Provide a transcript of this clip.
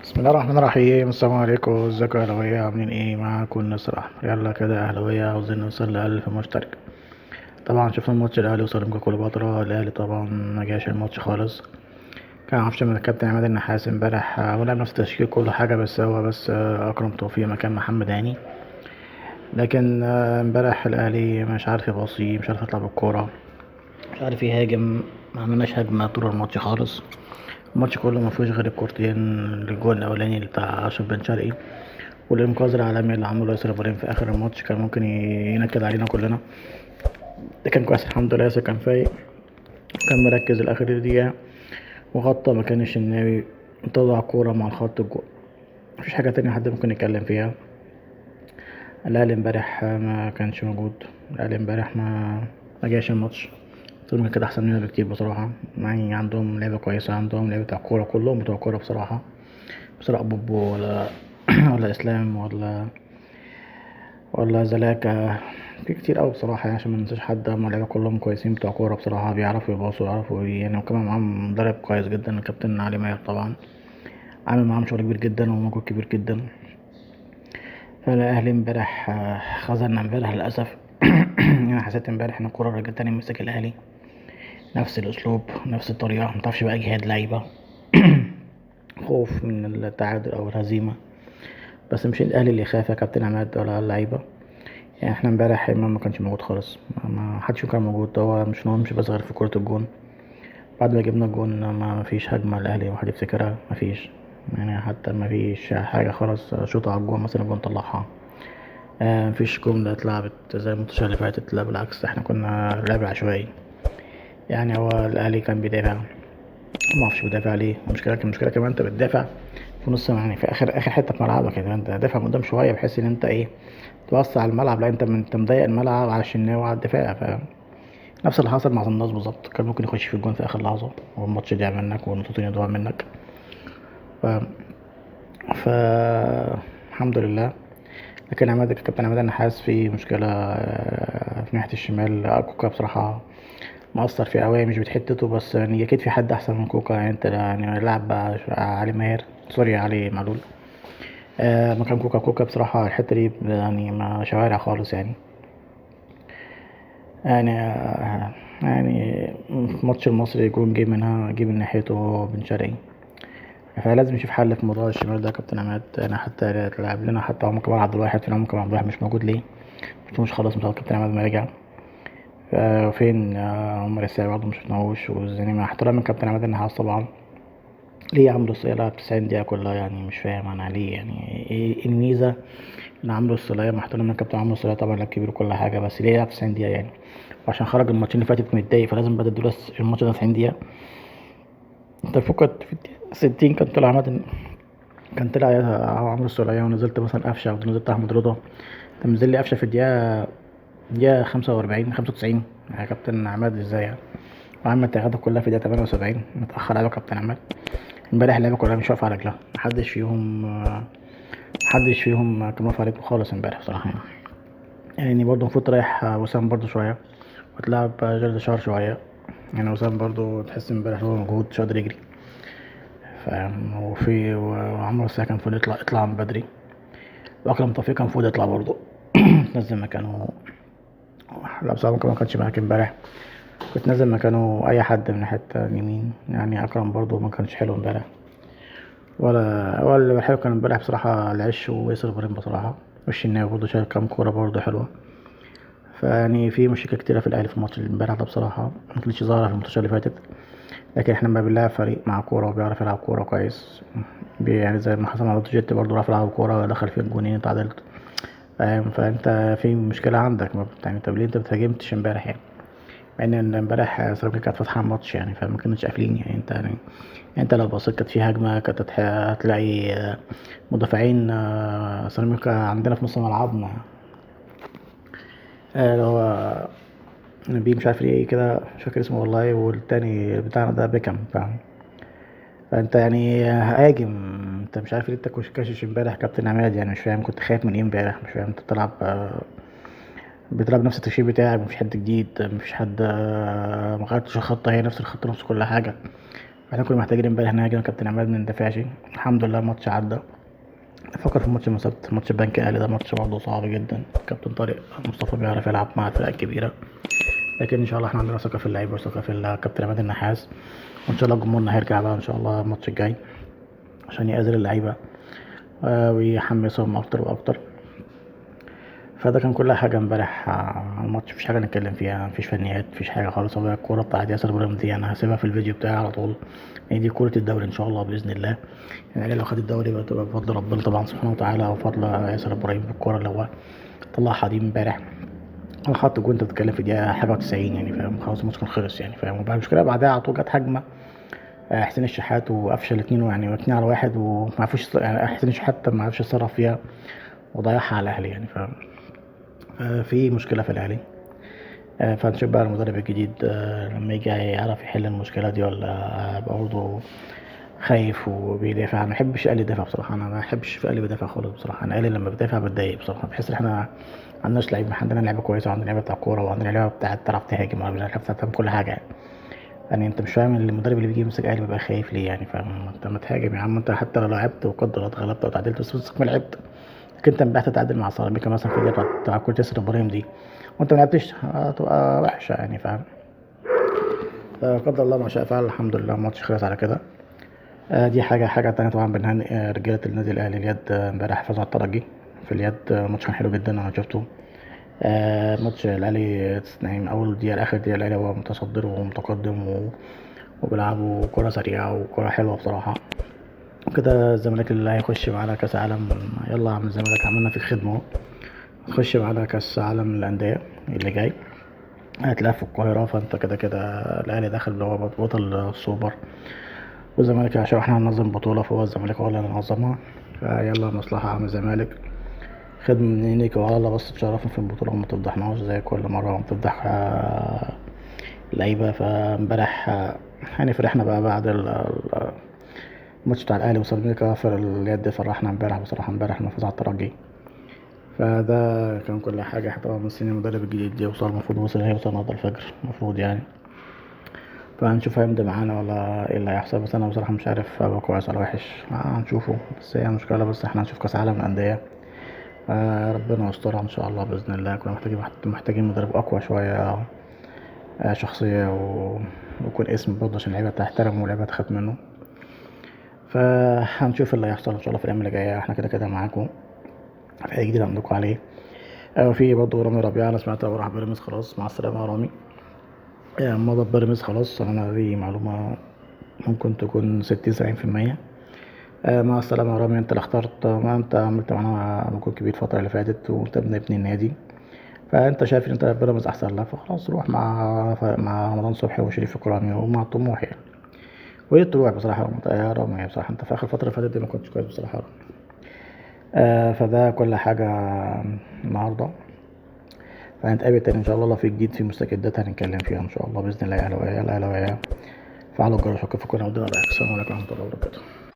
بسم الله الرحمن الرحيم. السلام عليكم، ازيكم يا اهلاويه؟ عاملين ايه؟ معاكم النصر احمر. يلا كده يا اهلاويه، عاوزين نوصل ل1000 مشترك. طبعا شفنا الماتش الاهلي وسيراميكا كليوباترا. الاهلي طبعا ما جاش الماتش خالص، كان معرفش من الكابتن عماد النحاس امبارح، ولعب نفس التشكيل كل حاجة، بس هو بس اكرم توفيق مكان محمد هاني. لكن امبارح الاهلي مش عارف يباصي، مش عارف يطلع بالكورة، مش عارف يهاجم، ما عملناش هجمة طول الماتش خالص. الماتش كله ما فيهوش غير الكورتين، الجول الاولاني بتاع اشرف بن شرقي والانقاذ العالمي اللي عمله ياسر ابراهيم في اخر الماتش، كان ممكن ينكد علينا كلنا. ده كان كويس الحمد لله، ياسر كان فايق، كان مركز لاخر دقيقة وغطى مكان الشناوي، طلع كورة مع الخط الجول. مفيش حاجة تانية حد ممكن يتكلم فيها. الاهلي امبارح ما كانش موجود، الاهلي امبارح ما جاش الماتش. طول كده احسن مننا بكتير بصراحة، يعني عندهم لعبه كويسة، عندهم لعبه بتاع كورة، كلهم بتوع كورة بصراحة، بصراحة بوبو ولا اسلام ولا زلاكا، في كتير قوي بصراحة، يعني عشان ما ننساش حد، هم اللعيبة كلهم كويسين بتوع كورة بصراحة، بيعرفوا يباصوا، يعرفوا يعني، وكمان معاهم مدرب كويس جدا الكابتن علي ماهر، طبعا عامل معاهم شغل كبير جدا ومجهود كبير جدا. فالاهلي امبارح خذلنا امبارح للاسف. انا حسيت امبارح ان الكورة رجعت تاني مسك الاهلي، نفس الاسلوب نفس الطريقة، متعرفش بقى جهاد لعيبة، خوف من التعادل او الهزيمة. بس مش الاهلي اللي خاف يا كابتن عماد ولا اللعيبة، يعني احنا امبارح امام ما كانش موجود خالص، ما حدش كان موجود، هو مش هو مش بس غير في كرة الجون. بعد ما جبنا الجون ما فيش هجمة الاهلي واحد يفتكرها، ما فيش يعني، حتى ما فيش حاجة خالص، شوطة على الجون مثلا الجون طلعها، ما فيش جملة اتلعبت زي الماتشات اللي فاتت، لا بالعكس احنا كنا لعب عشوائي. يعني هو الاهلي كان بيدافع، ما اعرفش بيدافع ليه. المشكلة كمان انت بتدافع في نص، يعني في اخر حتة في ملعبك، يعني انت دافع من قدام شوية بحيث ان انت ايه توسع الملعب، لا انت مضيق الملعب على الشناوي وعلى الدفاع. ف نفس اللي حصل مع صن داونز بالظبط، كان ممكن يخش في الجون في اخر لحظة والماتش يضيع منك والنقطتين يضيعوا منك. ف الحمد لله. لكن الكابتن عماد النحاس في مشكلة في ناحية الشمال. كوكا بصراحة مقصر فيه قوي، مش بتحتته، بس يعني اكيد في حد احسن من كوكا. يعني انت يعني لعب علي ماهر، سوري علي معلول، مكان كوكا. كوكا بصراحة الحتة دي يعني ما شوارع خالص، يعني يعني ماتش المصري جون جه منها، جه من ناحيته بن شرقي. فلازم نشوف حل في موضوع الشمال ده يا كابتن عماد. انا حتى لعب لنا حتى عمر كمال عبد الواحد، فين عمر كمال عبد الواحد؟ مش موجود ليه؟ مش خلاص مش عارف كابتن عماد ما رجع. فين عمر السعيد برضه مش شفناهوش. والزني مع احترامي من كابتن عماد النحاس طبعا، ليه عمرو السولية لعب 90 دقيقة كلها؟ يعني مش فاهم انا ليه، يعني ايه الميزة ان عمرو السولية، مع احترامي من كابتن عمرو السولية طبعا لاعب كبير وكل حاجة، بس ليه لعب 90 دقيقة؟ يعني وعشان خرج الماتشين اللي فاتت متضايق فلازم بقى تديله الماتش ده 90 دقيقة. انت فكرت في 60 كان طلع عماد، كان طلع عمرو السولية ونزلت مثلا قفشة ونزلت أحمد رضا، انت منزل لي قفشة في الدقيقة 45، 95 يا كابتن عماد ازاي يعني؟ وعمل التغييرات كلها في دقيقة 78، متأخر على كابتن عماد. امبارح اللعيبة كلها مش واقفة على رجلها، محدش فيهم كان واقف على رجله خالص امبارح بصراحة. يعني برضه المفروض تريح وسام برضه شوية وتلعب جلد شهر شوية، يعني وسام برضه تحس امبارح هو مجهود مش قادر يجري، فاهم؟ وعمرو السولية كان المفروض يطلع من بدري، وأكرم توفيق كان المفروض يطلع برضه نزل مكانه. لا بصراحة ممكن ما كانش معاك امبارح، كنت نازل مكانه أي حد من حتة اليمين. يعني أكرم برضه ما كانش حلو امبارح، ولا اللي حلو كان امبارح بصراحة العش وياسر إبراهيم بصراحة، والشناوي برضه شايل كام كورة برضه حلوة. فيعني في مشاكل كتيرة في الأهلي في الماتش اللي امبارح ده بصراحة، ما كانتش ظاهرة في الماتشات اللي فاتت. لكن احنا لما بنلعب فريق مع كورة وبيعرف يلعب كورة كويس، يعني زي ما حصل مع بتروجيت برضه عرف يلعب كورة، دخل فيه الجونين اتعادلت، فاهم؟ فانت في مشكلة عندك، ما بت-، يعني طب ليه انت ما بتهاجمتش امبارح؟ يعني مع ان امبارح سيراميكا كانت فاتحة الماتش يعني، فما كانوش قافلين. يعني انت يعني انت لو بصيت كانت في هجمة، كانت هتلاقي مدافعين سيراميكا عندنا في نص ملعبنا، اللي هو نبيل مش عارف ايه كده، مش فاكر اسمه والله، والتاني بتاعنا ده بيكم، فاهم؟ فانت يعني هاجم، انت مش عارف ليه انت كنت كاشش امبارح كابتن عماد، يعني مش فاهم كنت خايف من ايه امبارح، مش فاهم. انت بتلعب نفس التشكيل بتاعك، مفيش حد جديد، مفيش حد، ما غيرتش الخطة، هي نفس الخطة نفس كل حاجة. فاحنا كنا محتاجين امبارح نهاجم كابتن عماد ما ندافعش. الحمد لله الماتش عدى. نفكر في ماتش يوم السبت، ماتش البنك الاهلي ده ماتش برضه صعب جدا. كابتن طارق مصطفى بيعرف يلعب مع الفرق الكبيرة، لكن ان شاء الله احنا عندنا ثقة في اللعيبة وثقه في الكابتن عماد النحاس، وان شاء الله جمهورنا هيرجع بقى ان شاء الله الماتش الجاي عشان يأذر اللعيبة ويحمسهم اكتر واكتر. فده كان كل حاجة امبارح على الماتش، مفيش حاجة نتكلم فيها، مفيش فنيات، مفيش حاجة خالص. هو الكورة بتاعت ياسر ابراهيم دي انا هسيبها في الفيديو بتاعي على طول، يعني دي كورة الدوري ان شاء الله باذن الله. يعني لو خد الدوري بقى تبقى بفضل ربنا طبعا سبحانه وتعالى، وفضل ياسر ابراهيم بالكورة اللي هو طلعها دي امبارح. هو حط جون، انت بتتكلم في دقيقة حاجة و90 يعني فاهم، خلاص الماتش كان خلص يعني فاهم. وبعد المشكلة بعدها على طول جت هجمة حسين الشحات وقفشه الاثنين، يعني 2-1، وما عرفوش يعني حسين الشحات ما عرفش يتصرف فيها وضيعها على الاهلي يعني فاهم. في مشكلة في الاهلي، فنشوف بقى المدرب الجديد لما يجي هيعرف يحل المشكلة دي ولا برضه خايف وبيدافع. انا ما بحبش الاهلي يدافع بصراحة، انا ما بحبش في الاهلي بيدافع خالص بصراحة. انا الاهلي لما بدافع بتضايق بصراحة، بحس ان احنا ما عندناش لعيب، عندنا لعيبة كويسة، وعندنا لعيبة بتاع كورة، وعندنا لعيبة بتاع تعرف تهاجم، وعندنا لعيبة بتاع تعمل كل حاجة يعني. يعني انت مش فاهم المدرب اللي بيجي يمسك الاهلي بيبقى خايف ليه يعني فاهم. انت ما تهاجم يا عم، انت حتى لو لعبت وقدر الله اتغلبت او تعادلت، بس ما لعبت. لكن انت امبارح تتعادل مع سيراميكا مثلا في الدقيقة بتاع كره ياسر ابراهيم دي وانت ما لعبتش، هتبقى وحشة يعني فاهم. فقدر الله ما شاء فعل، الحمد لله الماتش خلص على كده. دي حاجة تانية طبعا بنهنئ رجاله النادي الاهلي اليد، امبارح فازوا على الترجي في اليد. ماتش كان حلو جدا انا شفته. ماتش الاهلي يعني من اول دقيقة لاخر دقيقة الاهلي هو متصدر ومتقدم وبيلعبوا كره سريعة وكره حلوة بصراحة وكده. الزمالك اللي هيخش معانا كاس عالم، يلا يا عم الزمالك عملنا فيك خدمة اهو، هتخش معانا كاس عالم الاندية اللي جاي، هتلعب في القاهرة. فانت كده كده الاهلي داخل اللي هو بطل السوبر، والزمالك عشان احنا هننظم بطوله فهو الزمالك هو اللي هينظمها. فيلا مصلحة يا عم الزمالك، خد من عينيك وعلى الله بس تشرفنا في البطولة وما تفضحناش زي كل مرة وما تفضح لعيبة. فامبارح يعني فرحنا بقى بعد الماتش بتاع الاهلي وسيراميكا في اليد، فرحنا امبارح بصراحة، امبارح ما فاز على الترجي. فده كان كل حاجة. احنا طبعا مستنيين المدرب الجديد يوصل، المفروض وصل، هيوصل النهارده الفجر المفروض يعني، فهنشوف هيمضي معانا ولا ايه اللي هيحصل. بس انا بصراحة مش عارف هو كويس ولا وحش، هنشوفه. بس هي مشكلة، بس احنا هنشوف كاس عالم الاندية، ربنا يسترها ان شاء الله باذن الله. كنا محتاجين مدرب اقوى شوية، شخصية ويكون اسم برضه عشان اللعيبة تحترمه واللعيبة تخاف منه. فهنشوف اللي هيحصل ان شاء الله في الايام اللي جاية. احنا كده كده معاكم في اي جديد عندكم عليه. وفي برضه رامي ربيعة، انا سمعت هو راح بيراميدز خلاص، مع السلامة يا رامي. مضى بيراميدز خلاص، انا دي معلومة ممكن تكون ستين سبعين في المية. مع السلامة يا رامي، انت اللي اخترت، ما انت عملت معانا مجهود كبير الفترة اللي فاتت وانت بنبني النادي، فانت شايف ان انت بيراميدز احسن لك، فخلاص روح مع رمضان صبحي وشريف اكرامي ومع الطموح يعني. وايه الطلوع بصراحة يا رامي، يعني بصراحة انت في اخر فترة اللي فاتت دي ما كنتش كويس بصراحة يا رامي. فده كل حاجة النهاردة. فهنتقابل تاني ان شاء الله لو في جديد في مستجدات هنتكلم فيها ان شاء الله باذن الله. يا اهلاويه، يا اهلاويه، فعلوا الجرس وكيف كنا ودنا. السلام عليكم ورحمة الله وبركاته.